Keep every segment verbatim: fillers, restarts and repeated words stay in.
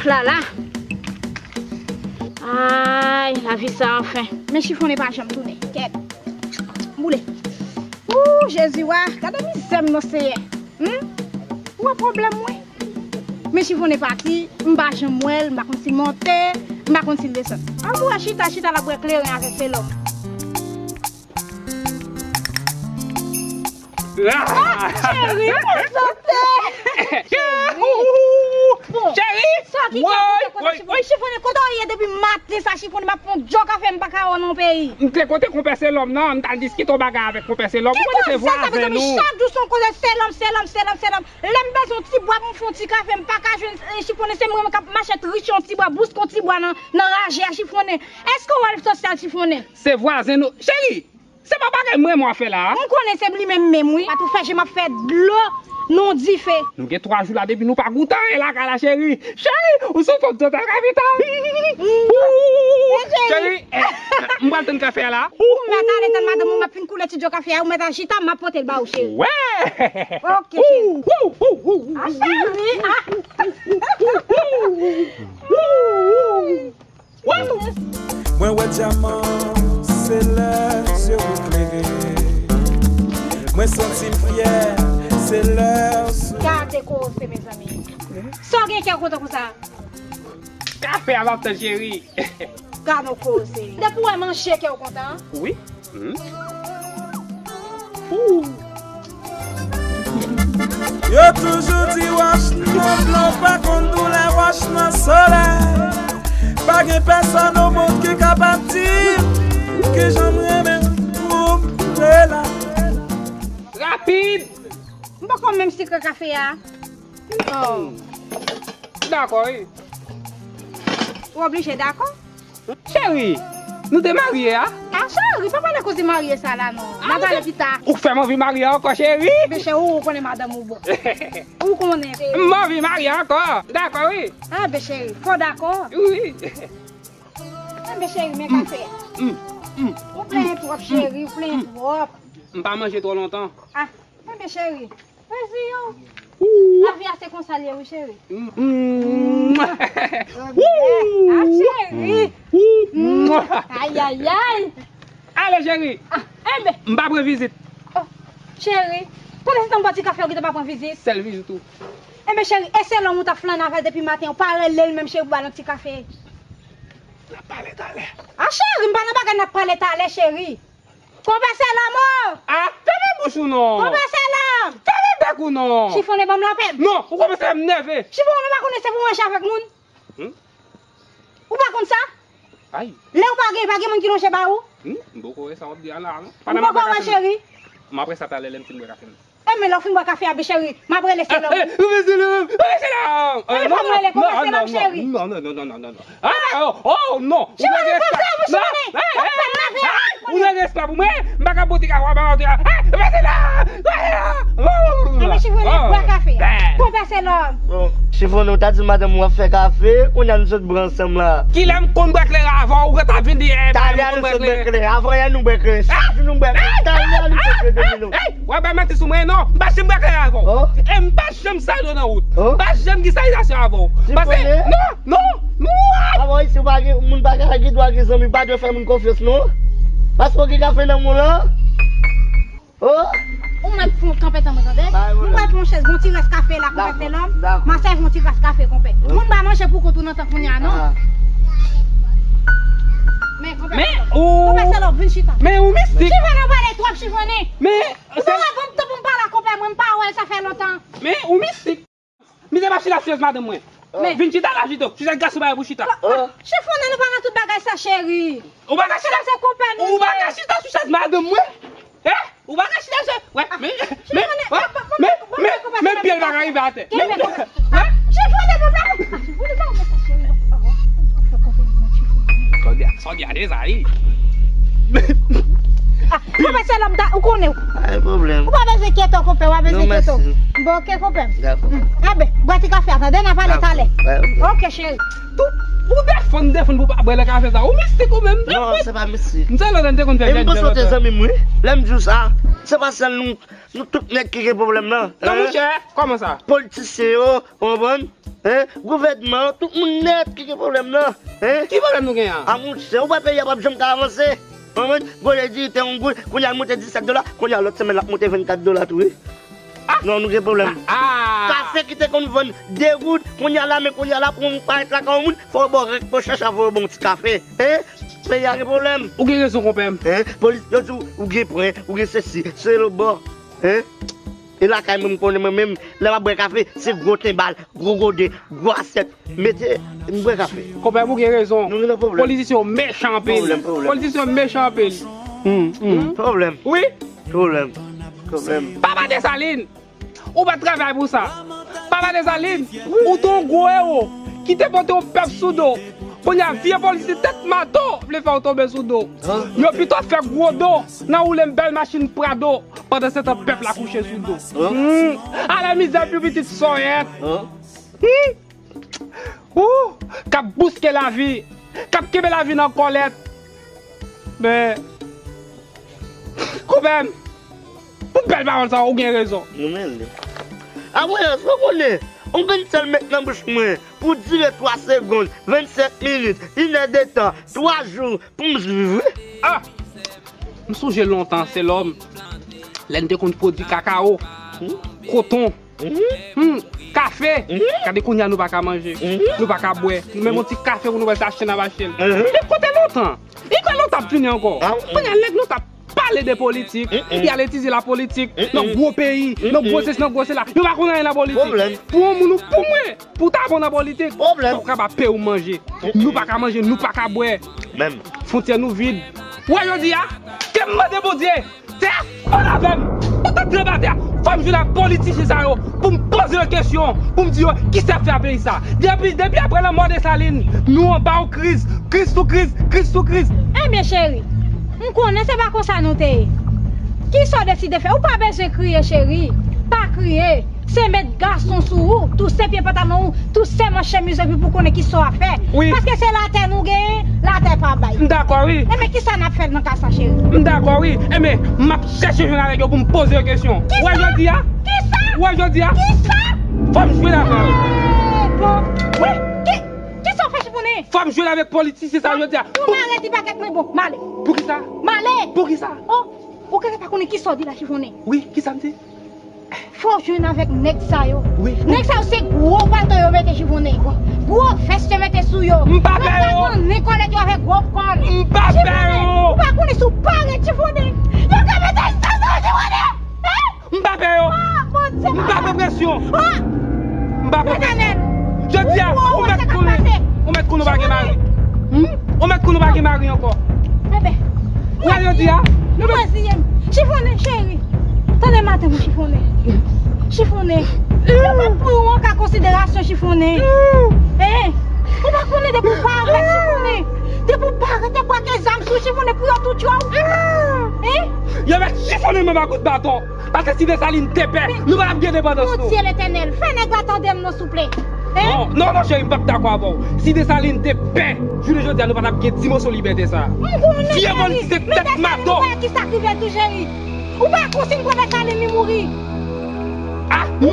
Klala. Ay, lavi sa anfen. Men chifonnen pa janm tounen. Kèt. Boule. Ooh, Jezi, wa. Gade mizè m non, Seyè. Hmm? Ou wè pwoblèm mwen? Men chifonnen pati, m pa janm wè l, m pa konn si l monte, m pa konn si l desann. An, m wè chita, chita l ap bwè kleren avèk selòm. Ah, cheri, prezante. Bon, cheri, sa ki ka kote kote chifonnen? Chifonnen, kote w ye depi maten sa, chifonnen, m ap fè yon djò kafe, m pa ka wè w nan peyi. M te kote konpè Selòm nan, m t al diskite yon bagay avèk konpè Selòm. Ou konnen se vwazen nou. Chak jou se yon koze Selòm, Selòm, Selòm, Selòm. Lè m bezwen yon ti bwa pou m fè yon ti kafe, m pa ka jwenn, eh, chifonnen, se mwen menm k ap mache triche yon ti bwa, bouske yon ti bwa nan, nan raje a, chifonnen. Èske w wè l sòsyal, chifonnen? Se vwazen nou. Cheri, se pa bagay mwen mwen fè la. M konnen se li menm menm, wi. Pa tou fè je m ap fè dlo nan dife. Nou gen twa jou la depi nou pa goute anyen lakay la, cheri. Cheri, ou sou fòm total kapital. Cheri, eh, m pral tann kafe a la. Ou mèt ale tann madanm ou, m ap fin koule ti djò kafe a, ou mèt al chita, m ap pote l ba ou, cheri. Wè. Ok, cheri. Ah, cheri, ah. Mwen wè dyaman, se lè zye w klere. Mwen santi m fyè, se lè w souri. Gade koze, mezanmi. Sa w gen kè w kontan konsa? Kafe a m ap tann, cheri. Gade yon koze. Depi w wè manje kè w kontan. Wi. Hmm. Ooh. Yo toujou di wòch nan dlo pa konn doulè wòch nan solèy. Pa gen pèsonn o mond ki kapab di m kijan m renmen ou, Bella. Rapid! M poko menm sikre kafe a. Oh. Dakò, wi. Ou oblije dakò? Cheri, nou te marye a? Ah, cheri, pa pale koze marye sa la non. N a pale pita. Ou k fè m anvi marye ankò, cheri. Ebyen cheri, ou konnen madanm ou bon. Ou konnen. M anvi marye ankò. Dakò, wi. Ah, ebyen cheri, fò dakò. Wi. Ebyen cheri, men kafe a. Mm, mm. Ou plenyen twòp, cheri, ou plenyen twòp. M pa manje twò lontan. Ah, ebyen cheri, rezi yo. Lavi a se konsa l ye wi, cheri. Ah, cheri. Ayayay. Ale, cheri. Ah, enben. M pa pran vizit. Oh, cheri, pandan se tan m bwè ti kafe, ou gentan pa pran vizit? Sèl vizit ou. Enben, cheri, e se lòm ou t ap flannen avè l depi maten, ou pa rele l menm, cheri, pou ba l yon ti kafe? N ap pale talè. Ah, cheri, m pa nan bagay n ap pale talè, cheri. Konpè Selòm o! Ah, fèmen bouch ou non! Konpè Selòm! Fèmen bèk ou non! Chifonnen ban m lapèn. Non, ou kòmanse fè m nève. Chifonnen, ou pa konnen se pou manje avèk moun? Hmm? Ou pa konn sa? Ay. Lè ou pa gen, pa gen moun ki lonje ba ou? Hmm? M poko wè sa w ap di a la non. Ou poko wè, cheri? M ap wè sa talè lè m fin bwè kafe m. Enben lè w fin bwè kafe a, bèl cheri, m ap rele Selòm. Eh, eh, ou vle Selòm? Ou vle Selòm? Eh, non, non, non, non, non, non, non, non, non. Ah, oh, oh, non. Ou dwe gen respè. Non, eh, eh, eh, ou dwe gen respè pou mwen. M pa ka pote kafe a ba ou. Eh, ou vle Selòm? Enben Chifonnen, bwè kafe a. Konpè Selòm. Bon, Chifonnen, ou ta di madanm ou ap fè kafe, kounye a nou sot bwè ansanm la. Kilè m konn bwè kleren avè w, ou gentan vin di, eh, talè a nou sot bwè kleren. Avan yè nou bwè kleren. Chak jou nou bwè kleren. Talè a nou sot bwè de mil. W ap bay manti sou mwen non. M pa janm bwè kleren avè w. E m pa janm sal dlo nan wout. M pa janm gen salizasyon avè w. Paske, non, non, non. Avan isi pa gen moun pa ka gen dwa gen zanmi, pa dwe fè moun konfyans non. Paske w gen kafe nan men w lan. Oh. Ou mèt fon kanpe tan mwen tande. M pral pran yon chèz, gon ti rès kafe la, konpè Selòm. M a sèvi yon ti rès kafe, konpè. Moun pa manje pou kont ou nan tan kounye a non. Men konpè Selòm, vin chita. Men ou mistik. Chifonnen, ou pale twòp, Chifonnen. Men ou pa wè bon tan pou m pale ak konpè mwen, m pa wè l, sa fè lontan. Men ou mistik. Mizè pa chita syèz madanm mwen. Vin chita la pito. Chita gason bagay pou chita. Chifonnen, nou pa nan tout bagay sa, cheri. Ou pa ka chita. Ou pa ka chita sou chèz madanm mwen. Hein? Ou pa ka chita sou. Wè, men, men, men, men, men pye l pa ka rive atè. Chifonnen, Sòdya, Sòdya dezayi. Ah, konpè Selòm, ou konnen. Pa gen pwoblèm. Ou pa bezwen enkyete w, konpè, ou pa bezwen enkyete w. Bon, ok, konpè. Dakò. Enben, bwè ti kafe a, tande, n a pale talè. Ok, cheri. Ou defann, defann pou pa bwè lè kafe sa. Ou mistik ou menm. Non, se pa mistik. M se lòt an te konn fè. E m panse w te zanmi m, wi. Lè m di w sa, se pa sèl nou, nou tout nèg ki gen pwoblèm nan. Non, monchè, kòman sa? Politisyen yo, ou konprann? Hein? Gouvènman, tout moun nèt ki gen pwoblèm nan. Hein? Ki pwoblèm nou gen an? A monchè, ou wè peyi a p ap janm ka avanse. Konprann? Gwo lè di te yon goud, kounye a l monte disèt dola, kounye a lòt semèn l ap monte vennkat dola tou, wi. Non, nou gen pwoblèm. Kafe ki te konn vann de goud, kounye a la, men kounye a la, pou yon parèt lakay yon moun, fò w ba w rèk pochèch a voye w ba w yon ti kafe. Hein? Peyi a gen pwoblèm. Ou gen rezon, konpè m. Hein? Polis, yo di w, ou gen pwen, ou gen sesi, se lo bò. Hein? E lakay mwen, m konnen mwen menm, lè m ap bwè kafe, se gwo tenbal, gwo gode, gwo asyèt. Mete, m bwè kafe. Konpè m, ou gen rezon. Nou gen pwoblèm. Politisyen yo mechan anpil. Pwoblèm, pwoblèm. Politisyen yo mechan anpil. Hmm, hmm. Pwoblèm. Wi. Pwoblèm. Pwoblèm. Papa Desalin, ou pa t travay pou sa. Papa Desalin, ou te yon gwo ewo ki te pote yon pèp sou do. Kounye a, vye politisyen tèt mato vle fè w tonbe sou do. Yo pito fè gwo do nan woule yon bèl machin Prado. Pandan se tan, pèp la kouche sou do. Hmm. Ala mizè pou pitit sòyèt. Hmm. Ou k ap bouske lavi, k ap kenbe lavi nan kòlèt. Men, konpè m, pou bèl pawòl sa, ou gen rezon. Nou men li. Apre, èske w konnen, yon grenn sèl met nan bouch mwen pou dire twa segonn, vennsenk minit, inèdetan, twa jou, pou m viv, wi. Ah! M sonje lontan, se lòm. Lè n te konn pwodui kakao, koton, hmm, kafe. Gade kounye a nou pa ka manje, nou pa ka bwè. Nou menm yon ti kafe pou nou bwè, se achte n ap achte l. Men kote lontan? E kwa lontan ap vini ankò? Kounye a nèg nou t ap pale de politik, y al etidye lapolitik, nan gwo peyi, nan gwo sesi, nan gwo sela. Yo pa konn anyen nan politik. Pou yon moun ou pou mwen, pou w ta bon nan politik, fò w kapab peye w manje. Nou pa ka manje, nou pa ka bwè. Fwontyè nou vid. Ou wè jodi a, ke m mande Bondye, tè a fon avè m. Ou tande anba tè a, fò m jwenn ak politisyen sa yo, pou m poze yo kesyon, pou m di yo, kisa w fè a peyi sa. Depi, depi apre lanmò Desalin, nou anba yon kriz, kriz sou kriz, kriz sou kriz. Ebyen, cheri, m konnen se pa konsa nou te ye. Kisa w deside fè? Ou pa bezwen kriye, cheri. Pa kriye. Se met gason sou ou, touse pye pantalon ou, touse manch chemiz ou, epi pou konnen kisa w ap fè. Wi. Paske se latè nou genyen, latè pa bay. M dakò, wi. Enben, kisa n ap fè nan ka sa, cheri? M dakò, wi. Enben, m ap chèche jwenn avèk yo pou m poze yo kesyon. Kisa? Ou wè jodi a? Kisa? Ou wè jodi a? Kisa? Fò m jwenn avè yo. Eh, bon. Wi. Ki, kisa w fè, Chifonnen? Fò m jwenn avèk politisyen sa yo jodi a. Ou mare ti pakèt mwen, bon, m ale. Poukisa? M ale. Poukisa? Oh, ou genlè pa konnen kisa w di la, Chifonnen. Wi, kisa m di? Fò w jwenn avèk nèg sa yo. Wi. Nèg sa yo se gwo palto yo mete, Chifonnen. Gwo vès yo mete sou yo. M pa pè yo. Yo pa konnen kòlèt yo avèk gwo kòl. M pa pè yo. Chifonnen, ou pa konnen si w parèt, Chifonnen. Yo ka mete zam sou ou, Chifonnen. Hein? M pa pè yo. Ah, Bondye. M pa pran presyon. Ah! M pa pran presyon. Letènèl. Jodi a, ou mèt konnen, ou mèt konnen ou pa gen mari. Hmm? Ou mèt konnen ou pa gen mari ankò. Enben, ou wè jodi a? Nou reziye m. Chifonnen, cheri. Tande maten, mwen, Chifonnen. Chifonnen. Yo pa pou ou anka konsiderasyon, Chifonnen. Hein? Ou pa konnen depi w parèt, Chifonnen. Depi w parèt, yo brake zam sou Chifonnen pou yo touche w. Hein? Yo mèt Chifonnen menm a kout baton. Paske si Desalin te pè, nou pa t ap gen endepandans nou. Bondye Letènèl, fè nèg la tande m non, souple. Hein? Non, non, non, cheri, m p ap dakò avè w. Si Desalin te pè, jounen jodi a, nou pa t ap gen ti moso libète sa a. M konnen, cheri. Vye politisyen tèt mato. Men Desalin, ou pa wè ki sa k rive l tou, cheri? Ou pa wè konsiy m pran Desalin, li mouri? Ah, non,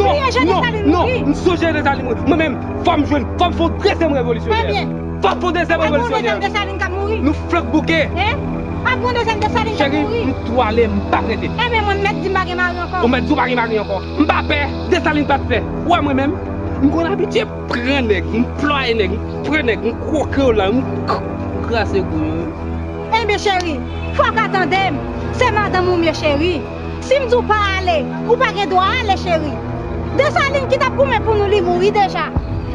non, non, m sonje Desalin mouri. Mwen menm, fò m jwenn, fò m fè yon dezyèm revolisyonè. Ebyen. Fò m fè yon dezyèm revolisyonè. Desalin k ap mouri. Nou flank bouke. Hein? Ap gon dezyèm Desalin k ap mouri. Cheri, m twale, m p ap rete. Enben, mwen mèt di m pa gen mari ankò. Ou mèt di w pa gen mari ankò. M pa pè, Desalin pa t pè. Ou wè mwen menm, m konn abitye pran nèg, m plwaye nèg, m pran nèg, m kwoke yo la, m k-, krase kou yo. Enben, cheri, fò w ka tande m. Se madanm ou m ye, cheri. Si m di w pa ale, ou pa gen dwa ale, cheri. Desalin ki t ap goumen pou nou, li mouri deja.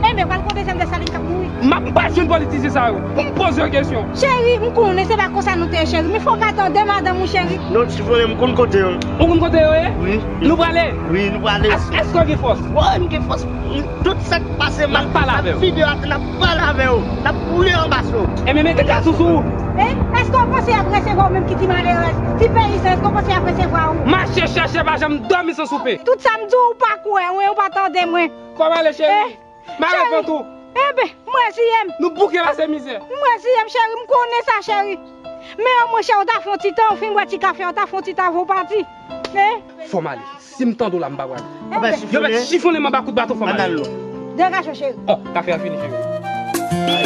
Enben, pral gon dezyèm Desalin k ap mouri. M ap, m pral jwenn politisyen sa yo pou m poze yo kesyon. Cheri, m konnen se pa konsa nou te ye, cheri, men fò w ka tande madanm ou, cheri. Non, Chifonnen, m konn kote yo. Ou konn kote yo ye? Wi. Nou prale? Wi, nou prale. Èske, èske w gen fòs? Wi, m gen fòs. Tout sa k pase, m ap pale avè w. N ap vide yo atè, n ap pale avè yo. N ap boule yo anba sou. Enben, mete gason sou ou. Eh, èske w panse y ap resevwa w menm ki ti malerèz, ti peyizan, èske w panse y ap resevwa w? Mache chèche, pa janm dòmi san soupe. Tout sa m di w, ou pa kwè mwen, ou pa tande mwen. Fò m ale, cheri. Eh, m a reprann tou. Enben, m reziye m. Nou bouke pase mizè. M reziye m, cheri, m konnen sa, cheri. Men omwen, cheri, w ta fè yon ti tan, w fin bwè ti kafe, w ta fè yon ti tan avan w pati. Eh? Fò m ale. Si m tande w la, m pa pral. Enben. Yo mèt Chifonnen m anba kout baton, fò m ale. Ann al non. Degaje w, cheri. Oh, kafe a fini, cheri.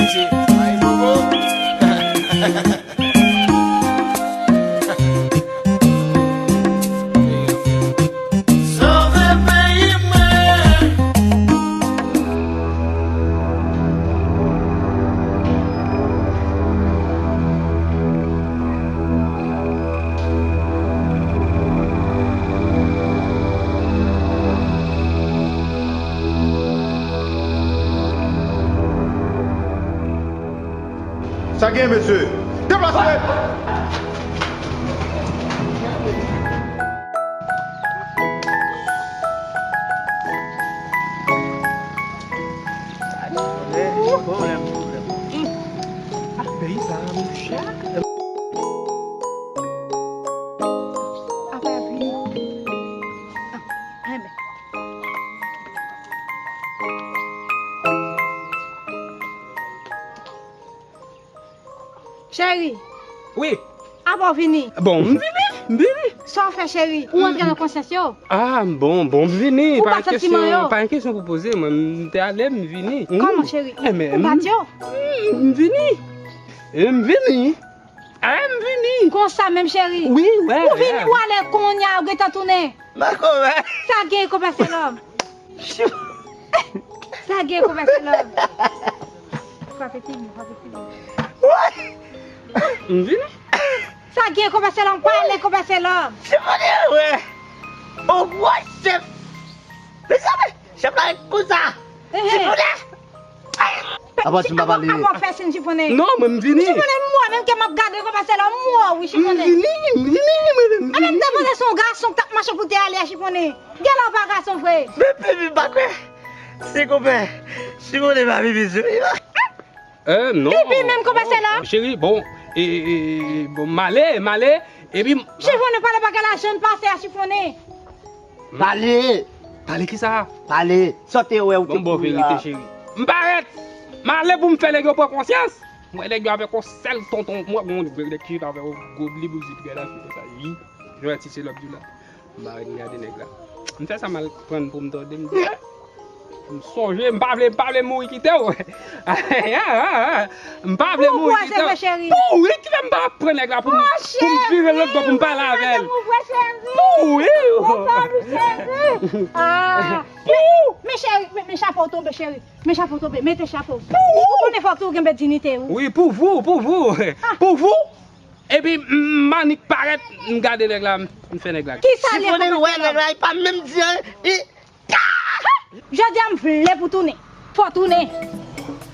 Sa gen, mesye? Deplase! Pwoblèm, pwoblèm. Peyi sa, monchè. Apa vini. Ah, enben. Cheri, Wi. apa w vini? Bon, m vini, m vini. Sa w fè, cheri? Ou antre nan konsyans yo? Ah, bon, bon, m vini. Ou Pa bat gen santiman yo? kesyon, pa gen kesyon pou poze, mwen. M te ale, m vini. Mm. Kòman, cheri? Eh, men, Ou bat yo? Mm, m vini. Eh, m vini. Eh, m vini. Konsa menm, cheri? Wi, wè. Ou vini, ou ale, kounye a, ou gentan tounen. Mako, wè. Sa gen, konpè Selòm? Sa gen, konpè Selòm? Frape ti moun, frape ti moun. M vini. Sa gen, konpè Selòm? Pale, konpè Selòm. Se pa de wè. O, wè, chèf. Mezanmi, chèf la konsa. Ehe. Chifone. Apa ti m pa pale. Apa w fè sin chifone? Non, mwen, m vini. Chifone, m wè menm ke m ap gade konpè Selòm, m wè wi, M chifone. vini, m vini, mwen. A menm te panse se yon gason k t ap mache pou te ale a, chifone. Gen lè w pa gason vre. Men pipi pa kwè. Si konpè. Chifone pa pipi sou li. Eh, non. Pipi menm konpè Selòm? Cheri, bon, e, e, e, bon, m ale, m ale, epi m- Chifone, pale bagay la jan l pase a, chifone. Pale. Pale kisa? Pale. Sa w te wè ou te Bon, bon, kouri verite, la. Cheri. M parèt. M ale pou m fè nèg yo pran konsyans. M wè nèg yo avèk yon sèl tonton. M wè yon nèg ki avè yon gwo blibouzi pi gade afi konsa. Yi. Jwè ti se lòt di la. M parèt m gade nèg la. M fè sa m al pran pou m tande m di. M sonje, m pa vle, m pa vle mouri kite w. M pa vle Pou mouri wè, se kite w. vre, cheri. Pou wi, ki fè m pa pran nèg la pou m pou m vire lòt bò pou m pale avè l. Pou wè, cheri. Pou wi. Pou wè, cheri. Ah. Men, men cheri, men, men chapo w tonbe, cheri. Men chapo w tonbe, mete chapo w. Ou konnen fòk tou w gen bèt dinite ou. Wi, pou vou, pou vou. Pou vou. Epi m annik parèt, m gade nèg la, m fè nèg la. Kisa l ye Chifone konpè wè Selòm? Nèg la, li pa menm di anyen. Li Jodi a m vle pou tounen. Fò tounen.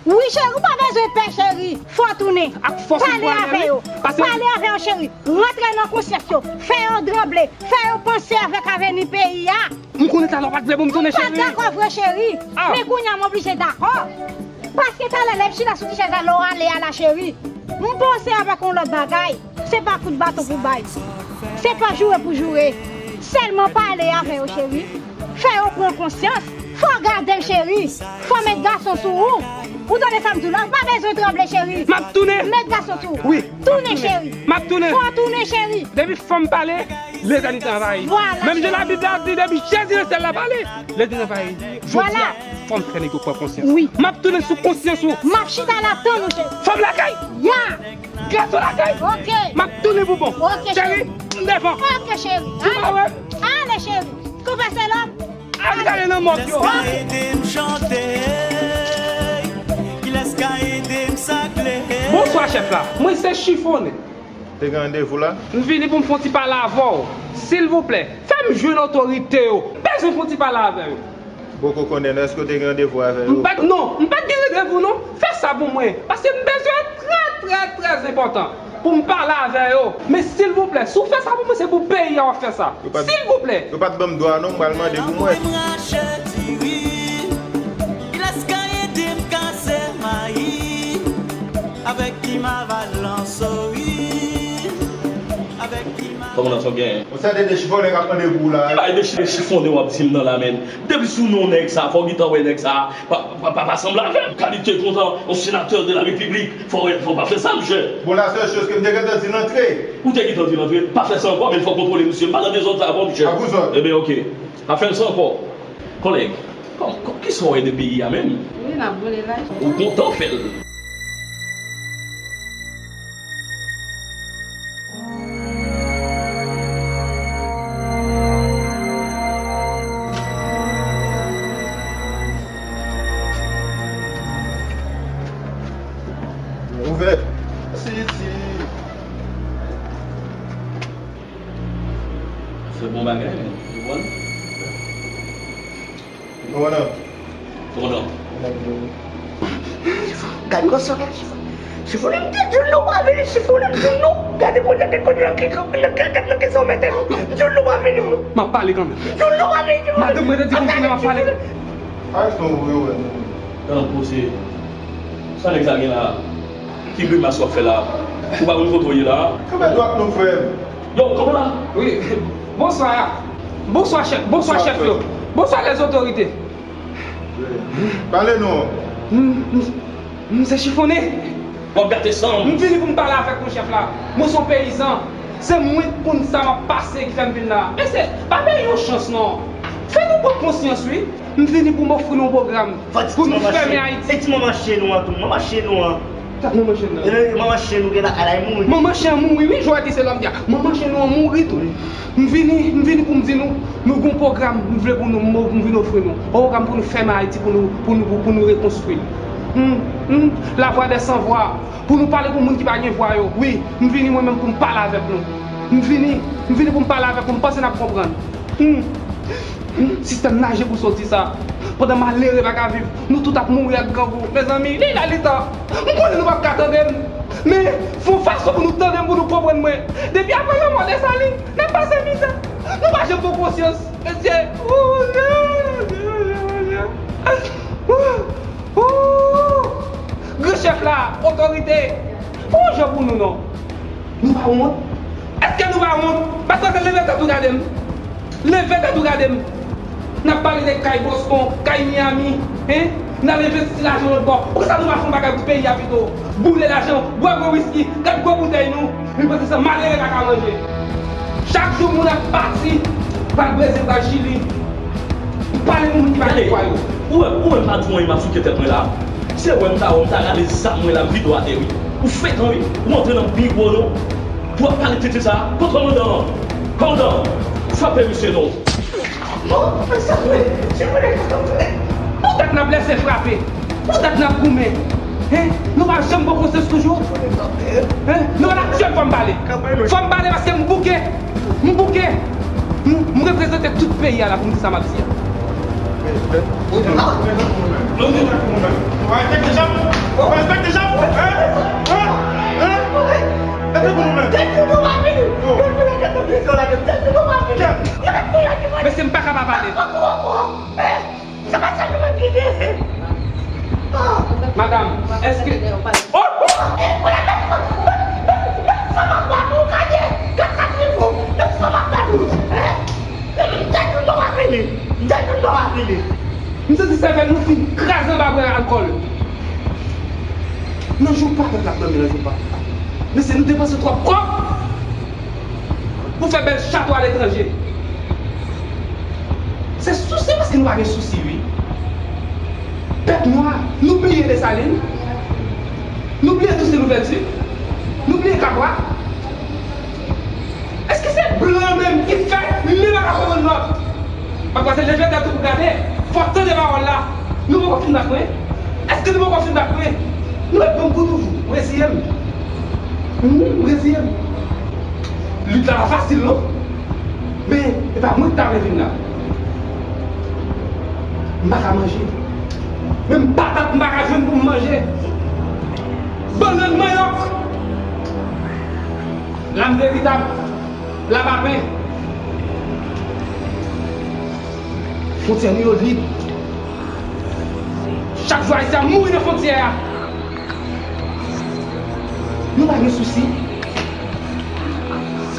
Wi, cheri, ou pa bezwen pè, cheri. Fò tounen. Ak fòs ou Pale pwale, avè wi. yo. Pase- Pale avè yo, cheri. Rantre nan konsyans yo. Fè yo tranble. Fè yo panse avèk avni peyi a. M konnen talè w pa t vle pou m tounen, M pa cheri. dakò vre, cheri. Ah. Men kounye a m oblije dakò. Paske talè lè m chita sou ti chèz la, lè w ale a la, cheri. M panse avèk yon lòt bagay. Se pa kout baton pou bay. Se pa joure pou joure. Sèlman pale avè yo, cheri. Fè yo pran konsyans. Fò w gade m, cheri. Fò w met gason sou ou. Ou tande sa m di w la? Ou pa bezwen tranble, cheri. M ap tounen. Met gason sou ou. Wi. Tounen, cheri. M ap tounen. Fò w tounen, cheri. Depi fanm pale, letènite anvayi. Vwala, Menm jan cheri. Labib la di, depi Jezi nan syèl la pale, letènite anvayi. Jodi Vwala. a, fanm fè nèg yo pran konsyans. Wi. M ap tounen sou konsyans ou. M ap chita la tann ou, cheri. Fanm lakay, Ya. gason lakay. Ok. M ap tounen pou bon. Ok, Cheri, m devan. Ok, cheri. Ou pa wè? Ale, cheri. Konpè Selòm. Al gade nan mòg yo. Ka ede m chante? Kilès ka ede m sakle? Bonswa, chèf la. Mwen se Chifone. Te gen randevou la? M vini pou m fè yon ti pale avè w. Silvouplè, fè m jwenn otorite yo. M bezwen fè yon ti pale avè yo. Poko konnen non, èske w te gen randevou avè yo? M pa t, non, m pa t gen randevou non. Fè sa pou mwen. Paske m bezwen trè, trè, trè enpòtan. Pou m pale avè yo. Men silvouplè, si w fè sa pou mwen, se pou peyi a w ap fè sa. Silvouplè. Yo pa t ban m dwa non, m pral mande pou mwen. Anvoy m rache diri. Kilès ka ede m kase mayi? Avèk ki m aval lansori? Avèk ki m Kòman nan son gen? Ou sa te de chifone k ap mande pou w la? Ki bay de chi- chifonnen w ap di m nan la, men? Depi sou non nèg sa, fò w gentan wè nèg sa pa, pa, pa, pa sanble avè m. Kalite kontan yon senatè de la repiblik, fò, fò w pa fè sa, monchè. Bon, la sèl choz ke m te gentan di l antre. Ou te gentan di l antre, pa fè sa ankò, men fò w kontwole misye. M pa nan dezòd sa ankò, monchè. Pa pou zòd. Ebyen, oke. Pa fè l sa ankò. Kòlèg, Kòm, kòm, kisa w ede peyi a menm? Wi, n ap boule la. Ou kontan w fè l. Ouvè. Siti. Se bon bagay, men. Ou konprann? Ou konprann? Ou konprann? Gad gwo sòlèy. Chifone m te di w nou pa vini, chifone m di w nou. Gade moun nan te konn nan ki, nan ki, nan ki sa w mete nou. Di w nou pa vini. M ap pale kanmenm. Di w nou pa vini. Madanm mwen te di konn konnen m ap pale. Aksyon vre wè nou. Tanpri, se sa nèg sa gen la. Ki grimas w ap fè la? Ou pa konn kote w ye la? Kanpe dwat nou, frè m. Yo, kòman la? Wi. Bonswa. Bonswa, chèf. Bonswa, chèf yo. Bonswa, les autorités. Pale non. M, m, m se Chifonnen. W ap gate san m. M vini pou m pale avèk nou, chèf la. Mwen se yon peyizan. Se mwen k konn sa m ap pase ki fè m vin la. Mesye, ba peyi yon chans non. Fè nou pran konsyans, wi. M vini pou m ofri nou yon pwogram pou nou fèmen Ayiti. E ti manman chen nou an tou, manman chen nou an. Sa k manman chen nan? E, manman chen nou gen lakay la, li mouri. Manman chen an mouri, wi, Joël, se lòm di a. Manman chen nou an mouri tou. M vini, m vini pou m di nou, nou gon pwogram m vle pou nou, m, m vin ofri nou. Yon pwogram pou nou fèmen Ayiti, pou nou, pou nou, pou, pou nou rekonstwi. Hmm, hmm, la voix des sans voix. Pou nou pale pou moun ki pa gen vwa yo. Wi, m vini mwen menm pou m pale avèk nou. M vini, m vini pou m pale avèk nou, m panse n ap konprann. Hmm. Hmm, sistèm naje pou soti sa. Pandan malere pa ka viv, nou tout ap mouri ak grangou. Mezanmi, li la li tan. M konnen nou p ap ka tande m. Men, fè yon fason pou nou tande m, pou nou konprann mwen. Depi apre lanmò Desalin, n ap pase mizè. Nou pa janm gon konsyans. Mesye, oh, Bondye, Bondye, Bondye. Oh, oh. Gran chèf la, otorite, fè yon jan pou nou non. Nou pa wont? Èske nou pa wont? Paske leve tèt ou gade m. Leve tèt ou gade m. N ap pale de kay Boston, kay Miami, hein? N al envesti lajan lòt bò. Poukisa nou pa fè yon bagay pou peyi a pito? Boule lajan, bwè gwo wiski, gad gwo boutèy nou. Li panse se malere pa ka manje. Chak jou moun ap pati, pral Brezil, pral Chili. Pale pou moun ki pa gen vwa yo. Ou wè, ou wè m pa di w anyen, m ap souke tèt mwen la. Se wè m ta wè, m ta rale zam mwen la, m vide w atè, wi. Ou frekan, wi. Ou antre nan biwo nou. Pou w ap pale tete sa. Kot kòmandan an? Kòmandan, frape misye non. Non, sa vre. Se vre, sa vre. Poutèt n ap lèse frape. Poutèt n ap goumen. Hein? Nou pa janm pran konsyans toujou? Hein? Non, la, jèn, fò m pale. Fò m pale paske m bouke. M bouke. M, m reprezante tout peyi a la pou m di sa m ap di a. Mesye, m pa ka pa pale. Madanm, èske... M santi sèvèl nou fin kraze anba bwè alkòl. Nan jou pa, pèp la ap dòmi nan jou pa. Mesye, nou depanse twòp kòb pou fè bèl chato aletranje. Se sousi paske nou pa gen sousi, wi. Pèp nwa, nou bliye Desalin? Nou bliye Toussaint Louverture? Nou bliye Kabwa? Èske se blan menm ki fè nou pa ka konprann lòt? Paske leve tèt ou pou gade, fò w tande pawòl la. Nou poko fin bat mwen? Èske nou poko fin bat mwen? Nou ret ban m kou toujou. Ou reziye m? Hm, ou reziye m? Lit la pa fasil non. Men, e pa mwen ki ta vle vin la. M pa ka manje. Menm patat m pa ka jwenn pou m manje. Bannann, manyòk. Lame veritab. Lame a pen. Fwontyè nou yo lib. Chak jou Ayisyen ap mouri nan fwontyè a. Nou pa gen sousi.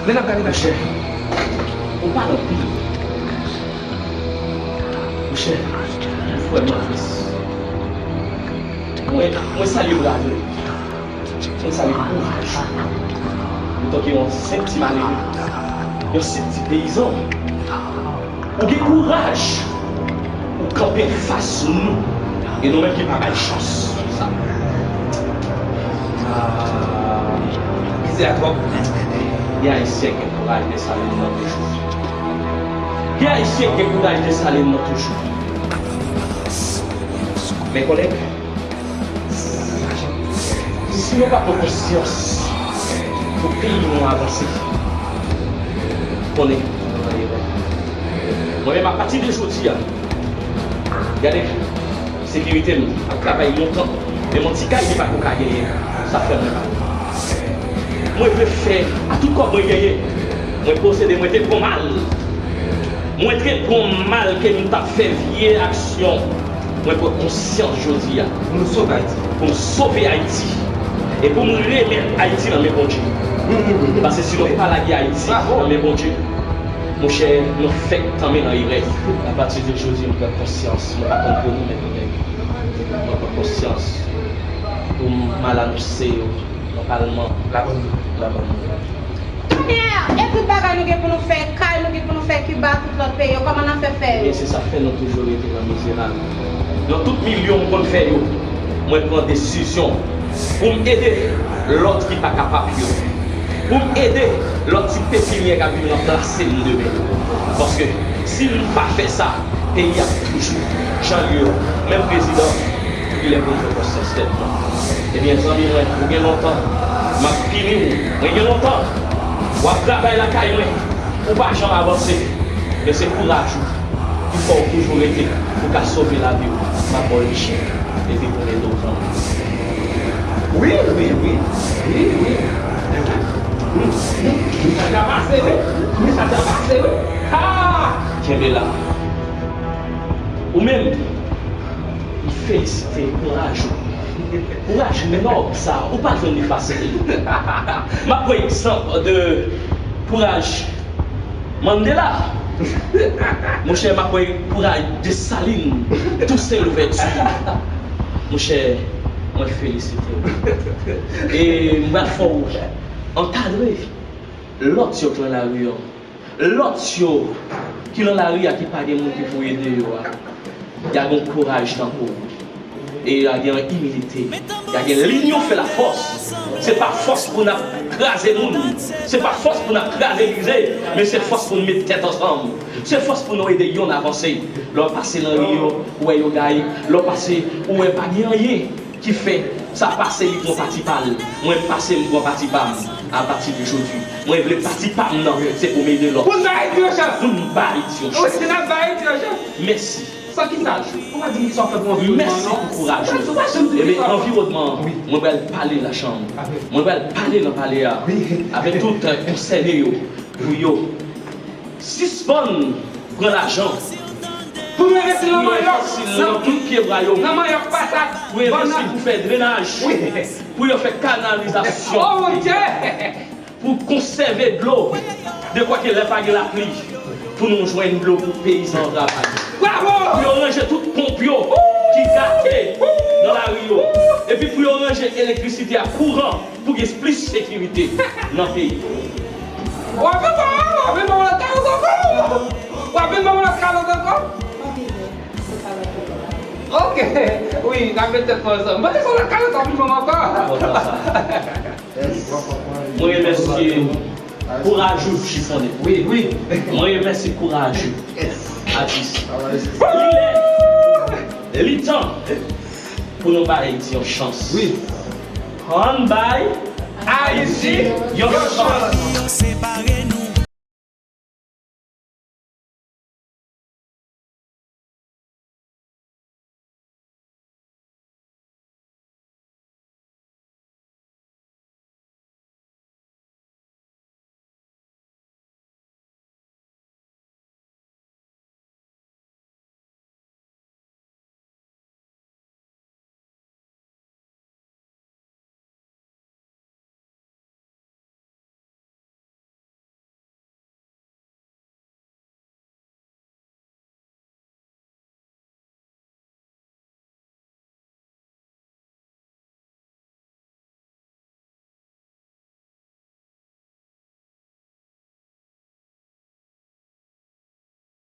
Lè n ap gade bagay. Monchè, ou pale anpil. Monchè, frè m nan Kris. Mwen, mwen salye bravè. Mwen salye kouraj ou. Antanke yon senp ti malere, yon senp ti peyizan, ou gen kouraj. kanpe fas nou, e nou menm ki pa bay chans sa. Ah, mizè a twòp. Gen Ayisyen gen kouraj Desalin nan toujou. Gen Ayisyen gen kouraj Desalin nan toujou. Mes collègues, si nou pa pran konsyans pou peyi nou avanse, konnen nou nan erè. Mwen menm, apati de jodi a, gade, sekirite m ap travay lontan, men yon ti kay li pa ko ka genyen, sa fè mwen mal. Mwen vle fè a tout kòb mwen genyen, mwen posede, mwen te pran mal. Mwen te pran mal ke m t ap fè vye aksyon. Mwen pran konsyans jodi a. Pou nou sove Ayiti. Pou m sove Ayiti. E pou m remèt Ayiti nan men Bondye. Paske si nou pa lage Ayiti nan men Bondye, monchè, nou fèk tanmen nan erè. Apati de jodi, mwen pran konsyans. Mwen pa konn pou nou, men mwen pran konsyans. Pou m al anonse yo nan palman. Labòn nou. Kounye a, e tout bagay nou gen pou nou fè, kay nou gen pou nou fè Kiba, tout lòt peyi yo, kòman n ap fè fè yo? E se sa k fè nou toujou rete nan mizerab. Nan tout milyon m konn fè yo, mwen pran desizyon pou m ede lòt ki pa kapab yo. Pou m ede lòt ti pepinyè k ap vin ranplase m demen. Paske si m pa fè sa, peyi a toujou jan l ye. Menm prezidan, li lè pou l fè konsyans tèt mwen. Ebyen, zanmi mwen, ou gen lontan m ap pini w. Mwen gen lontan w ap travay lakay mwen, ou pa janm avanse. Men se kouraj ou ki fè w toujou rete pou w ka sove lavi w. M ap ba w yon chèk epi pou m ede w, zanmi. Wi, wi, wi. Wi, wi. Wi, wi. Wi, sa ta pase, wi. Wi, sa ta pase, wi. Ha! Kenbe la. Ou menm, m felisite kouraj ou. Kouraj nòb sa, ou pa jwenn li fasil. M ap pran egzanp de kouraj Mandela. Monchè, m ap pran kouraj Desalin, Tousen Louvèti. Monchè, mwen felisite w. E m pral fè w ankadre lòt yo k nan lari an. Lòt yo ki nan lari a, ki pa gen moun ki pou ede yo a, y a gen kouraj tankou w. E y a gen imilite. Y a gen linyon fè lafòs. Se pa fòs pou n ap kraze moun. Se pa fòs pou n ap kraze brize. Men se fòs pou n met tèt ansanm. Se fòs pou nou ede yonn avanse. Lè w pase nan ri yo, ou wè yo gaye. Lè w pase, ou wè pa gen anyen ki fè sa pase, li pran pati pa l. Mwen pase, m pran pati pa m. Apati de jodi, mwen vle pati pa m nan, se pou m ede lòt. Pou n ba Ayiti yon chans. Pou n ba Ayiti yon chans. Wi, n ap ba Ayiti yon chans. Mèsi. San ki sa, ou pa di m kisa w fè pou anviwònman an, non. Mèsi pou kouraj ou. Ebyen, anviwònman an, wi, mwen pral pale nan chanm. Mwen pral pale nan palè a. Wi. Avèk tout, euh, konsène yo, pou yo sispann pran lajan. Pou yo envesti nan manyòk, nan tout pyebwa yo. Nan manyòk, patat, bannann. Pou yo envesti pou fè drenaj. Wi. Pou yo fè kanalizasyon. Oh, mon Dieu! Pou konsève dlo. Dekwa ke lè pa gen lapli, pou nou jwenn dlo pou peyizan an travay. Bravo! Pou yo ranje tout ponp yo ki gate nan lari yo. Epi pou yo ranje elektrisite a, kouran. Pou gen plis sekirite nan peyi. W ap vin ban mwen, w ap vin ban mwen lòt kalòt ankò? W ap vin ban mwen lòt kalòt ankò? Ok. Wi, n ap met tèt nou ansanm. Mwen te fè lòt kalòt, w ap vin ban mwen ankò. Mwen remèsye kouraj ou, Chifonnen. Wi, wi. Mwen remèsye kouraj ou, atis. Li lè, li tan pou nou bay Ayiti yon chans. Wi. Ann bay Ayiti yon chans.